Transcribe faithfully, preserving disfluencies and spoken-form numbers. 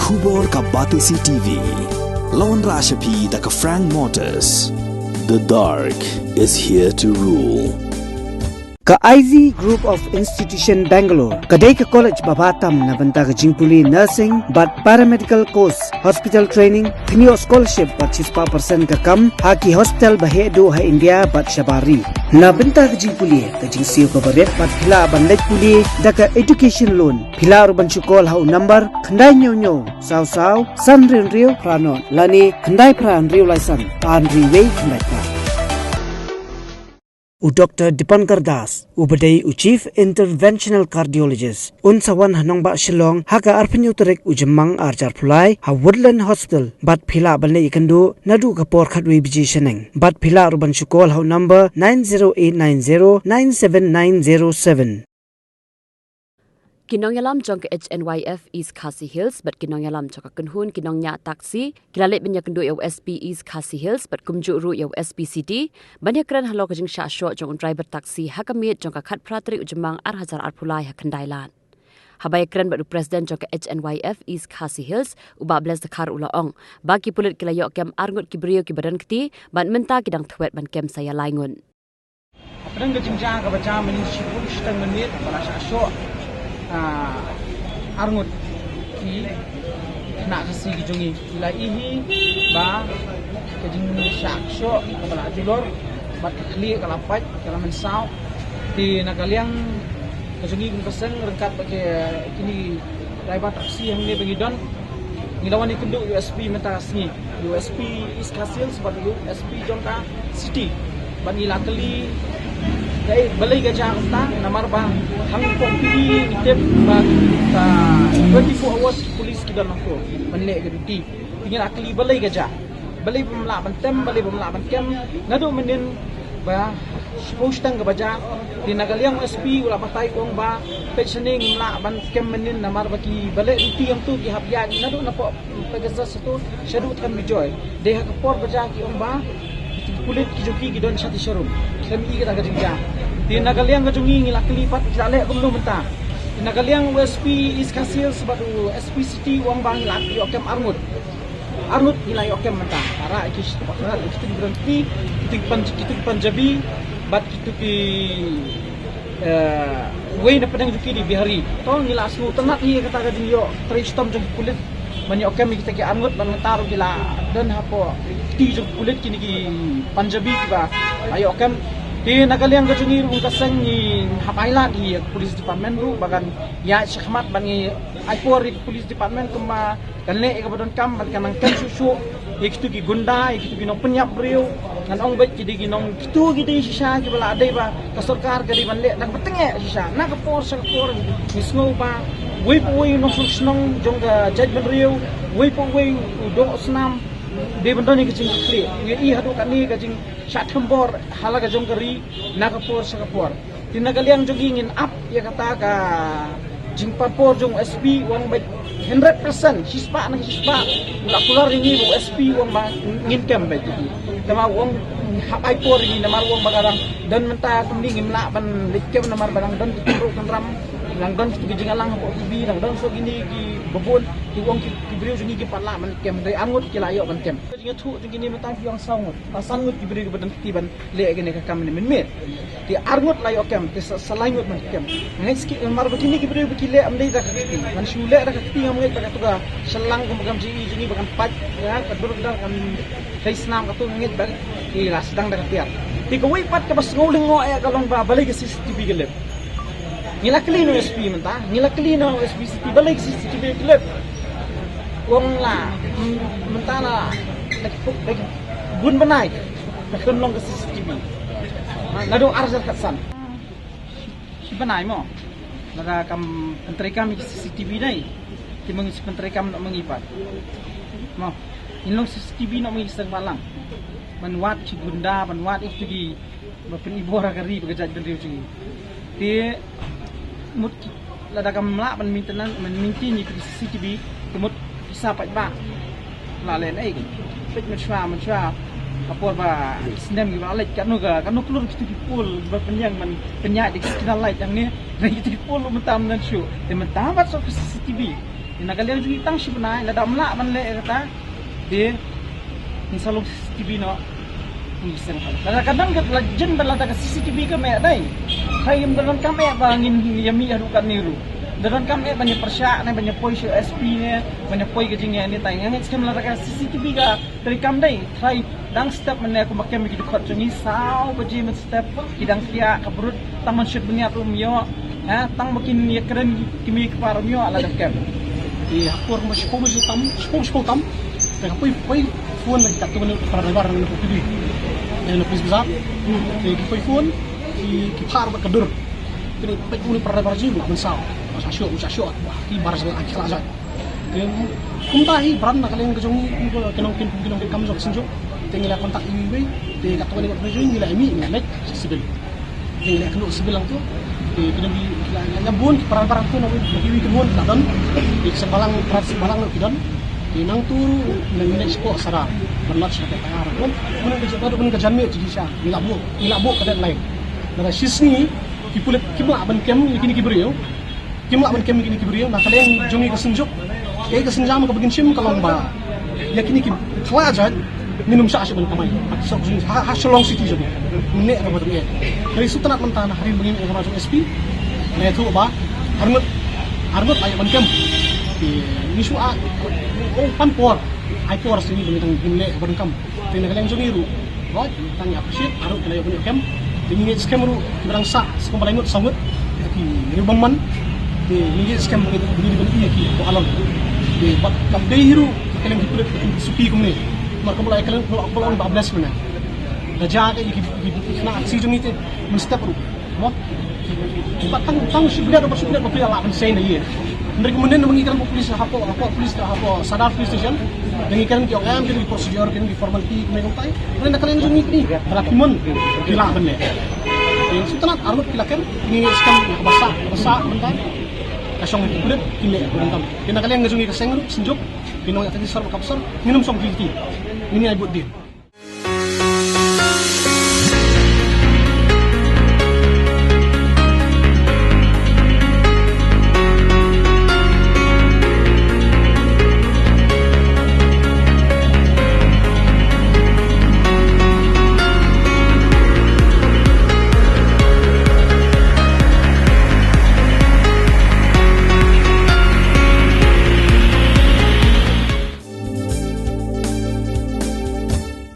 Khubor ka Batesi T V. Lawan Rashapi da ka Frank Motors. The dark is here to rule. Ka I Z Group of Institution Bangalore ka dei ka college ba bha tam na bynta ka jingpule nursing bad paramedical course, hospital training, thniot scholarship bad shispah percent ka kam ha ki hospital ba heh duh ha India bad shabar ri. Na bynta ka jingpule, ka jingsiew kaba rit bad phi lah ban leit pule da ka education loan. Phi lah ruh ban shu call ha u number khyndai hynñiew hynñiew saw saw san hynriew hynriew phra nod lane khyndai phra hynriew lai san ar hynriew wei khyndai phra. U Doctor Dipankar Das, uba dei u Chief Interventional Cardiologist, un sa wan ha nongbah Shillong ha ka arphew hynñiew tarik u Jymmang ar hajar arphew lai ha Woodland Hospital, bad phi lah ban leit ïakynduh naduh ka por khatwei baje shaneng. Bad phi lah ruh ban shu call ha u number nine zero eight nine zero nine seven nine zero seven. Ki nongïalam jong ka H N Y F East Khasi Hills bad ki nongïalam jong ka kynhun ki nongñiah taksi ki la leit ban ïakynduh ïa u S P East Khasi Hills bad kumjuh ruh ïa u S P City ban ïakren halor ka jingshah shoh jong u driver taksi ha ka miet jong ka khatphra tarik u Jymmang ar hajar arphew lai ha Khyndailad. Haba ïakren bad u President jong ka H N Y F East Khasi Hills, u Bah Bless Dkhar, u la ong ba ki pulit ki la ïoh kem arngut ki briew kiba don kti bad mynta ki dang thwet ban kem sa ïa lai ngut. Hapdeng ka jingjia kaba jia mynhynnin shiphew shiteng minit ba la shah shoh, ah, arngut ki khynnah Khasi ki jong ngi, ki la ïohi ba ka jingshah shoh kaba la julor bad ka khlieh ka la pait, ka la mynsaw. Te na ka liang ka jong ngi kum ka seng ryngkat bad ki, kine ki driver taksi hangne ba ngi don, ngi la wan ïakynduh ïa u S P mynta ka sngi, ïa u S P East Khasi Hills bad ïa u S P jong ka city. Bad ngi la kylli, eh, balei ka jia kumta, namar ba hangto ngi tip ba, ah, twenty-four hours police ki don hangto ban leh ka duty. Te ngi la kylli balei ka jia, balei bym lah ban tem, balei bym lah ban kem. Naduh mynhynnin ba shiphew shiteng kaba jia. Te na ka liang u S P u la batai, u ong ba peit shane ngim lah ban kem mynhynnin namar ba kiba leh duty hangto ki hap ïaid naduh napoh Pegasus hato shaduh Thanbijoi. Dei ha ka por ba jia ki ong ba ki pulit ki jong ki ki don shatei sharum. Khlem ïohi kata ka jingjia. Te na ka liang ka jong ngi, ngi la kylli pat ki la leh kumno mynta. Te na ka liang u S P East Khasi Hills bad u S P City u ong ba ngi la ïoh kem arngut. Arngut ngi la ïoh kem mynta. Para ki shu, para ki shu, ki shu, ki shu Punjabi bad ki shu, ki, eh, wei na pdeng jong ki dei Bihari. To ngi la sngewtynnat hi ïa kata ka jingïoh trei shitom jong ki pulit ban ïoh kem ïa kita ki arngut, bad mynta ruh ki la don hapoh kti jong ki pulit kine ki Punjabi kiba la ïoh kem. Te na ka liang ka jong ngi ruh kum ka seng ngi hap ailad hi ïa ka police department ruh ba kan ïaid shakhmat bad ngi ai por ïa ka police department kumba kan leh ïa kaba donkam bad kan nang kem shuh shuh ïa kito ki gunda, ïa kito ki nongpynïap briew. Ngan ong beit ki dei ki nong, kito ki dei shisha kiba la dei ba ka sorkar ka dei ban leh na kaba tyngeh shisha. Na ka por sha ka por ngi sngew ba uwei pa uwei u nongshong shnong jong ka jaitbynriew, uwei pa uwei u doh snam dei ban don ïa ka jingkitkhlieh. Ngi ïohi haduh katne ka jingshah thombor ha la ka jong ka ri na ka por sha ka por. Te na ka liang jong ngi ngin ap ïa kata ka jingpynpor jong u S P, u ong beit hundred percent, shispah na shispah u la kular ïa ngi ba u S P u ong ba ngin kem beit. Te ma u ong hap ai por ïa ngi namar u ong ba ka dang don mynta kumne ngim lah ban leit kem namar ba dang don ki kynruh kynram, dang don ki jingïalang hapoh T V, dang don soh kine kiba bun, te u ong ki, ki briew jong ngi kim pat lah ban kem, dei arngut ki la ïoh ban kem. Ka jingïathuh jong kine mynta ki ong saw ngut, san ngut ki briew kiba don kti ban leh kane ka kam ne mynmiet. Te arngut la ïoh kem, te sa, sa lai ngut ban kem. Nga ngeit skhem namar ba kine ki briew ba ki leh ym dei da ka kti. Ban shu leh da ka kti ngam ngeit ba kato ka shyllangh kumba kam jingïohi jong ngi ba kan pait, ïa, ka dur ka dar kan dei snam, kato nga ngeit ba ki la sdang da ka tiar. Te kawei pat kaba sngew lyngngoh ïa ka long ba balei ka C C T V ka lip. Ngi la kylli na u S P mynta, ngi la kylli na u S P City, balei ka C C T V ka lip. U ong la, mm, mynta la, la ki puk, la ki bun bnai ka pynlong ka C C T V. Naduh ar hajar khatsan. Shi bnai mo. Lada kam pyntreikam ïa ka C C T V dei. Te ma ngi shu pyntreikam noh ma ngi pat. Mo. Ngin long C C T V noh ma ngi sdang balang. Ban wad ki gunda, ban wad ïa kito ki ba pynibor ha ka ri bad ka jaitbynriew jong ngi. Te mut ki, lada kam lah ban maintenance, ban maintain ïa ki C C T V, te mut ki sa paidbah la leh ei. Peit mynshuwa, mynshuwa ka por ba snem kiba la leit, katno ka, katno klur kito ki pol ba pynïeng ban pynïaid da ki signal light hangne. Kito ki pol mynta ym don shuh. Te mynta pat soh ka C C T V. Na ka liang jong ngi tang shi bnai, lada ym lah ban leh kata, te ngin sa long C C T V noh. Ngin seng. Lada ka don ka la jin ba lada ka C C T V kam eh dei. Hai ngim da donkam eh ba ngin ïa mih haduh katne ruh. Da donkam eh ban ïa pyrshah ne ban ïa poi sha S P ne ban ïa poi ka jingeh ne tai. Nga ngeit skhem lada ka C C T V ka treikam dei, trai dang step mynne kumba kem ïa ki dkhot jong ngi saw baje mynstep ki dang thiah ka brut tang ban shit bniat um ïoh, ha, tang ba kin ïa kren ki mei ki para um ïoh la dang kem. Te ha por kumba shiphew baje tam, shiphew, shiphew tam, te ka poi, poi phone na ki katto katne para driver na Phuphili, na Police Bazar. Te ki poi phone ki, ki phah bad ka dur. Te peit une para driver jong ngi ruh mynsaw, u sha shoh, u sha shoh, ki bar jong ngi ki khlad jait. Te kumta hi briew na ka liang ka jong ngi, ki nongpyn, ki nongpynkam jong ka Synjuk. Te ngi la contact iwei iwei, te katto katne ka jong ngi la ïa mih, ngi la leit sha civil. Te ngi la ïakynduh civil hangto. Te ki don ki, ki la ïa bun ki para para hangto na kiwei ki bun ki la don. Te ki seng balang, para seng balang ki don. Te nangto ruh ngi leit shapoh Sadar ban lodge ka F I R. Bun, bun ka jingmut, bun ka jingmut jong ngi sha. Ngi la buh, ngi la buh ka deadline. Lada shisngi ki pulit kim lah ban kem ïa kine ki briew. Kim lah ban kem ïa kine ki briew, na ka liang jong ngi ka Synjuk. Kaei ka sienjam kaba ngin shim ka long ba ïa kine ki khlad jait ngin ym shah shuh ban kamai. Ha, ha Shillong City jong ngi. Ngin leh kaba dang eh. Ka dei sngewtynnat mynta na hadien ba ngin ïa kaba jong S P. Ngi ïathuh ba arngut, arngut la ïoh ban kem. Te ngi shu ah, oh, pan por. Ai por sha ngi ba ngin leh kaba dang kam. Te na ka liang jong ngi ruh, hooid, tang ïa appreciate, arngut ki la ïoh ban kem. Te ngi ngeit skhem ruh kiba dang sah, sah kumba lai ngut, saw ngut, ki riew bymman. Te ngi ngeit skhem ba ngi dei ban ïoh ki hapoh Along. Te bad kam dei hi ruh ka liang ki pulit ki suki kumne. Namar kumba la ïa ka liang, kumba la ong ba bless mynne. Da jia ka ïa ki, ki, ki khynnah aksi jong ngi te mynstep ruh. Mo? Bad tang, tang shi bnai, bad shi bnai ba phi lah ban seng da ïa. Hynrei kumne ngi kren hapoh police, hapoh, hapoh police, hapoh Sadar Police Station. Ngi kren ki ong em, ki procedure, ki formality, kumne kumtai. Hynrei na ka liang jong ngi kine, ba la phi mon, phi lah ban leh. Te sngewtynnat arngut ki la kem, ngi ngeit skhem kaba sah, kaba sah mynta. Ka shong ki pulit, ki leh kaba donkam. Te na ka liang jong ngi ka seng ruh, Synjuk, ki nongïaid ki sor bad ka sor, ngin ym shong ki kti. Ngin ïai bud dien.